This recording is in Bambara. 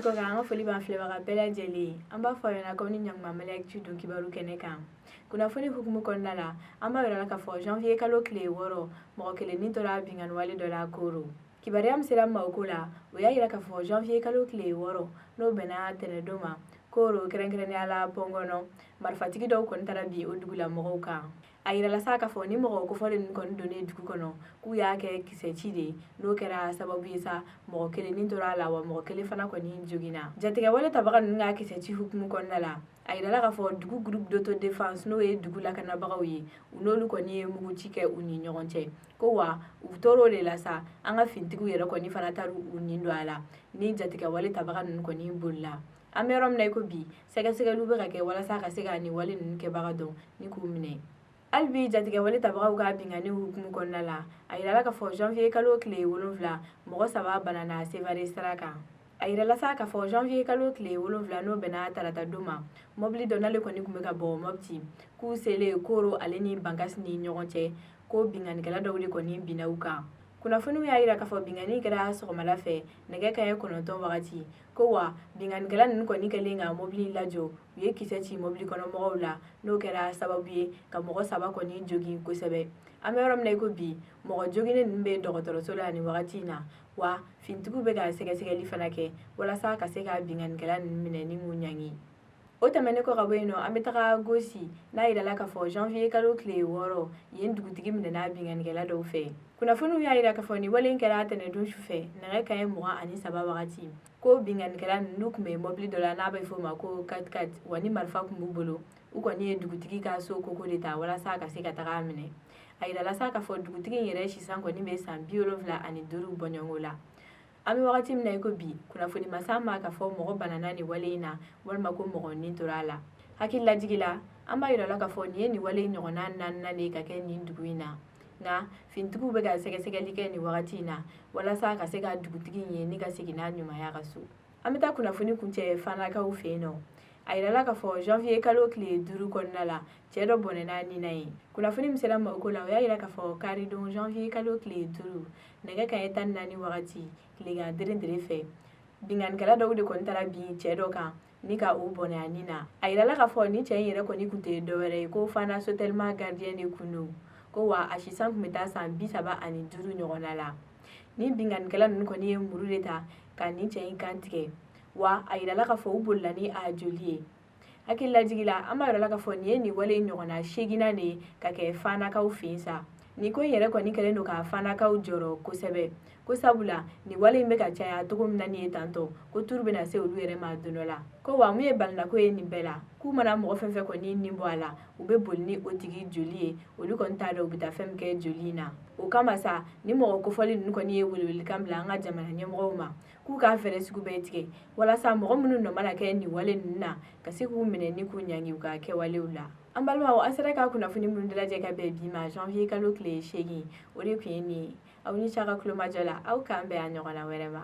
Mali kɔkan, an ka foli b'an filɛbaga bɛɛ lajɛlen ye. An b'a fɔ aw ɲɛna k'aw ni ɲankuma Mali Actu don kibaru kɛnɛ kan. Kunnafoni hukumu kɔnɔna la, an b'a yira la k'a fɔ janvier kalo tile 6, mɔgɔ kelen ni tora binkanni wale dɔ la Koro. Kibaruya min sera ma o ko la, o y'a yira k'a fɔ janvier kalo tile 6, n'o bɛnna tɛnɛdon ma, Koro, kɛrɛnkɛrɛnnenya la Pɔnkɔnɔ, marifatigi dɔw kɔni taara bin o dugulamɔgɔw kan. A yirala sa k'a fɔ ni mɔgɔ kofɔlen ninnu kɔni donnen dugu kɔnɔ, k'u y'a kɛ kisɛci de ye, n'o kɛra sababu ye sa, mɔgɔ kelen ni tora a la, wa mɔgɔ kelen fana kɔni joginna. Jatigɛwale tabaga ninnu ka kisɛci hukumu kɔnɔna la, a yirala k'a fɔ dugu groupe d'autodéfense, n'o ye dugu lakanabagaw ye, u n'olu kɔni ye muguci kɛ u ni ɲɔgɔn cɛ. Ko wa u tor'o de la sa, an ka fintigiw yɛrɛ kɔni fana taar'u u nin don a la ni jatigɛwale tabaga ninnu kɔni bolila. An bɛ yɔrɔ min na i ko bi, sɛgɛsɛgɛliw bɛ ka kɛ walasa ka se ka nin wale ninnu kɛbaga dɔn ni k'u minɛ. Hali bi jatigɛwale tabagaw ka binkanni hukumu kɔnɔna la, a yirala k'a fɔ janvier kalo tile 7, mɔgɔ saba banana Sevare sira kan. A yirala sa k'a fɔ janvier kalo tile 7, n'o bɛnna tarata don ma, mɔbili dɔ n'ale kɔni tun bɛ ka bɔ Mɔpti, k'u selen Koro ale ni Bankasi ni ɲɔgɔn cɛ, ko binkannikɛla dɔw de kɔni binna u kan. Kunnafoniw y'a yira k'a fɔ binkanni kɛra sɔgɔmada fɛ nɛgɛ kanɲɛ 9 wagati. Ko wa binkannikɛla ninnu kɔni kɛlen ka mɔbili lajɔ, u ye kisɛ ci mɔbili kɔnɔ mɔgɔw la, n'o kɛra sababu ye ka mɔgɔ saba kɔni jogin kosɛbɛ. An bɛ yɔrɔ min na i ko bi, mɔgɔ joginnen ninnu bɛ dɔgɔtɔrɔso la nin wagati in na, wa fintigiw bɛ ka sɛgɛsɛgɛli fana kɛ walasa ka se ka binkannikɛla ninnu minɛ ni k'u ɲangi. O tɛmɛnen kɔ ka bɔ yen nɔ, an bɛ taga Gosi, n'a yirala k'a fɔ janvier kalo tile 6, yen dugutigi minɛna binkannikɛla dɔw fɛ. Kunnafoniw y'a yira k'a fɔ nin wale in kɛra tɛnɛdon sufɛ nɛgɛ kanɲɛ 23 wagati. Ko binkannikɛla ninnu tun bɛ mɔbili dɔ la n'a bɛ f'o ma ko 4x4, wa ni marifa tun b'u bolo. U kɔni ye dugutigi ka so koko de ta walasa ka se ka taga a minɛ. A yirala sa k'a fɔ dugutigi in yɛrɛ sisan kɔni bɛ san 75 bɔɲɔgɔnko la. An bɛ wagati min na i ko bi, kunnafoni ma s'an ma k'a fɔ mɔgɔ banana nin wale in na walima ko mɔgɔ nin tora a la. Hakililajigi la, an b'a yira la k'a fɔ nin ye nin wale in ɲɔgɔnna naaninan de ye ka kɛ nin dugu in na. Nka fintigiw bɛ ka sɛgɛsɛgɛli kɛ nin wagati in na walasa ka se ka dugutigi in ye ni ka segin n'a ɲumanya ka so. An bɛ taa kunnafoni kuncɛ Fanakaw fɛ yen nɔ. A yirala k'a fɔ janvier kalo tile 5 kɔnɔna la, cɛ dɔ bɔnɛna ni na ye. Kunnafoni min sera ma o ko la, o y'a yira k'a fɔ karidon janvier kalo tile 5, nɛgɛ kanɲɛ 14 wagati, tilegan derendere fɛ, binkannikɛla dɔw de kɔni taara bin cɛ dɔ kan ni ka o bɔnɛ a ni na. A yirala k'a fɔ ni cɛ in yɛrɛ kɔni tun tɛ dɔwɛrɛ ye, ko Fana Sotelma gardien de kun don. Ko wa a sisan tun bɛ taa san 35 ɲɔgɔnna la. Ni binkannikɛla ninnu kɔni ye muru de ta ka nin cɛ in kan tigɛ, wa a yirala k'a fɔ u bolila ni a joli ye. Hakililajigi la, an b'a yirala k'a fɔ nin ye nin wale in ɲɔgɔnna seeginnan de ye ka kɛ Fanakaw fɛ yen sa. Nin ko in yɛrɛ kɔni kɛlen don ka Fanakaw jɔrɔ kosɛbɛ, ko sabula nin wale in bɛ ka caya cogo min na nin ye tantɔ, ko turu bɛna se olu yɛrɛ ma don dɔ la. Ko wa mun ye balinako ye nin bɛɛ la, k'u mana mɔgɔ fɛn fɛn kɔni nin bɔ a la, u bɛ boli ni o tigi joli ye. Olu kɔni t'a dɔn u bɛ taa fɛn min kɛ joli in na. O kama sa, ni mɔgɔ kofɔli ninnu kɔni ye welewelekan bila an ka jamana ɲɛmɔgɔw ma, k'u k'a fɛɛrɛ sugu bɛɛ tigɛ walasa mɔgɔ minnu nɔ mana kɛ nin wale ninnu na, ka se k'u minɛ ni k'u ɲangi u ka kɛwalew la. An balimaw, an sera ka kunnafoni minnu dalajɛ ka bɛn bi ma janvier kalo tile 8, o de tun ye nin ye. Aw ni ce a ka kulomajɔ la. Aw k'an bɛn a ɲɔgɔnna wɛrɛ ma.